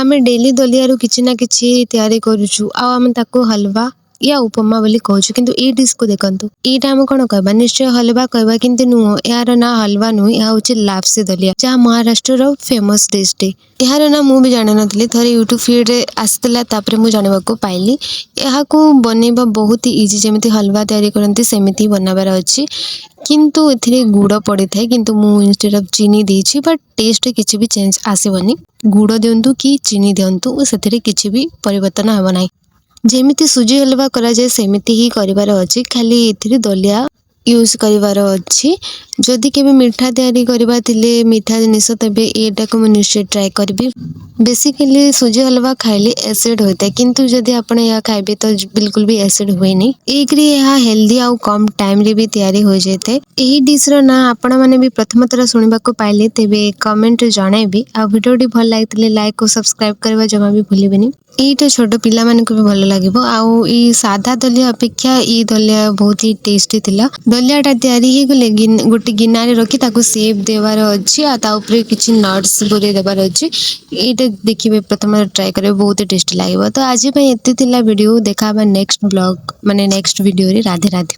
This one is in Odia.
ଆମେ ଡେଲି ଦଲିଆରୁ କିଛି ନା କିଛି ତିଆରି କରୁଛୁ ଆଉ ଆମେ ତାକୁ ହଲୱା ୟା ଉପମା ବୋଲି କହୁଛୁ। କିନ୍ତୁ ଏଇ ଡିଶ୍କୁ ଦେଖନ୍ତୁ, ଏଇଟା ଆମେ କ'ଣ କହିବା? ନିଶ୍ଚୟ ହଲୱା କହିବା, କିନ୍ତୁ ନୁହଁ। ଏହାର ନାଁ ହଲୱା ନୁହେଁ, ଏହା ହେଉଛି ଲାପସି ଦଲିଆ, ଯାହା ମହାରାଷ୍ଟ୍ରର ଫେମସ୍ ଡିଶ୍ଟେ। ଏହାର ନାଁ ମୁଁ ବି ଜାଣିନଥିଲି। ଥରେ ୟୁଟ୍ୟୁବ୍ ଫିଡ଼୍ରେ ଆସିଥିଲା, ତାପରେ ମୁଁ ଜାଣିବାକୁ ପାଇଲି। ଏହାକୁ ବନେଇବା ବହୁତ ଇଜି। ଯେମିତି ହଲୱା ତିଆରି କରନ୍ତି, ସେମିତି ବନାଇବାର ଅଛି, କିନ୍ତୁ ଏଥିରେ ଗୁଡ଼ ପଡ଼ିଥାଏ। କିନ୍ତୁ ମୁଁ ଇନଷ୍ଟେଡ୍ ଅଫ୍ ଚିନି ଦେଇଛି, ବଟ୍ ଟେଷ୍ଟରେ କିଛି ବି ଚେଞ୍ଜ ଆସିବନି। ଗୁଡ଼ ଦିଅନ୍ତୁ କି ଚିନି ଦିଅନ୍ତୁ, ସେଥିରେ କିଛି ବି ପରିବର୍ତ୍ତନ ହେବ ନାହିଁ। ଯେମିତି ସୁଜି ହଲୱା କରାଯାଏ, ସେମିତି ହିଁ କରିବାର ଅଛି, ଖାଲି ଏଥିରେ ଦଲିଆ ୟୁଜ୍ କରିବାର ଅଛି। ଯଦି କେବେ ମିଠା ତିଆରି କରିବା ଥିଲେ, ମିଠା ଜିନିଷ, ତେବେ ଏଇଟାକୁ ମୁଁ ନିଶ୍ଚୟ ଟ୍ରାଏ କରିବି। ବେସିକାଲି ସୁଜି ହଲୱା ଖାଇଲେ ଏସିଡ୍ ହୋଇଥାଏ, କିନ୍ତୁ ଯଦି ଆପଣ ଏହା ଖାଇବେ ତ ବିଲକୁଲ ବି ଏସିଡ୍ ହୁଏନି। ଏକରେ ଏହା ହେଲ୍ଦି ଆଉ କମ୍ ଟାଇମ୍ରେ ବି ତିଆରି ହୋଇଯାଇଥାଏ। ଏହି ଡିଶ୍ର ନାଁ ଆପଣମାନେ ବି ପ୍ରଥମ ଥର ଶୁଣିବାକୁ ପାଇଲେ, ତେବେ କମେଣ୍ଟରେ ଜଣାଇବେ। ଆଉ ଭିଡ଼ିଓଟି ଭଲ ଲାଗିଥିଲେ ଲାଇକ୍ ଓ ସବସ୍କ୍ରାଇବ୍ କରିବା ଜମା ବି ଭୁଲିବେନି। ଏଇଟା ଛୋଟ ପିଲାମାନଙ୍କୁ ବି ଭଲ ଲାଗିବ। ଆଉ ଏଇ ସାଧା ଦଲିଆ ଅପେକ୍ଷା ଏଇ ଦଲିଆ ବହୁତ ହି ଟେଷ୍ଟି ଥିଲା। ଦଲିଆଟା ତିଆରି ହେଇଗଲେ ଗୋଟେ ଗିନାରେ ରଖି ତାକୁ ସେପ୍ ଦେବାର ଅଛି ଆଉ ତା ଉପରେ କିଛି ନଟ୍ସ ପୁରେଇ ଦେବାର ଅଛି। ଏଇଟା ଦେଖିବେ, ପ୍ରଥମେ ଟ୍ରାଏ କରିବେ, ବହୁତ ଟେଷ୍ଟି ଲାଗିବ। ତ ଆଜି ପାଇଁ ଏତେ ଥିଲା ଭିଡ଼ିଓ। ଦେଖା ହେବା ନେକ୍ସଟ ବ୍ଲଗ୍, ମାନେ ନେକ୍ସଟ ଭିଡ଼ିଓରେ। ରାଧେ ରାଧେ।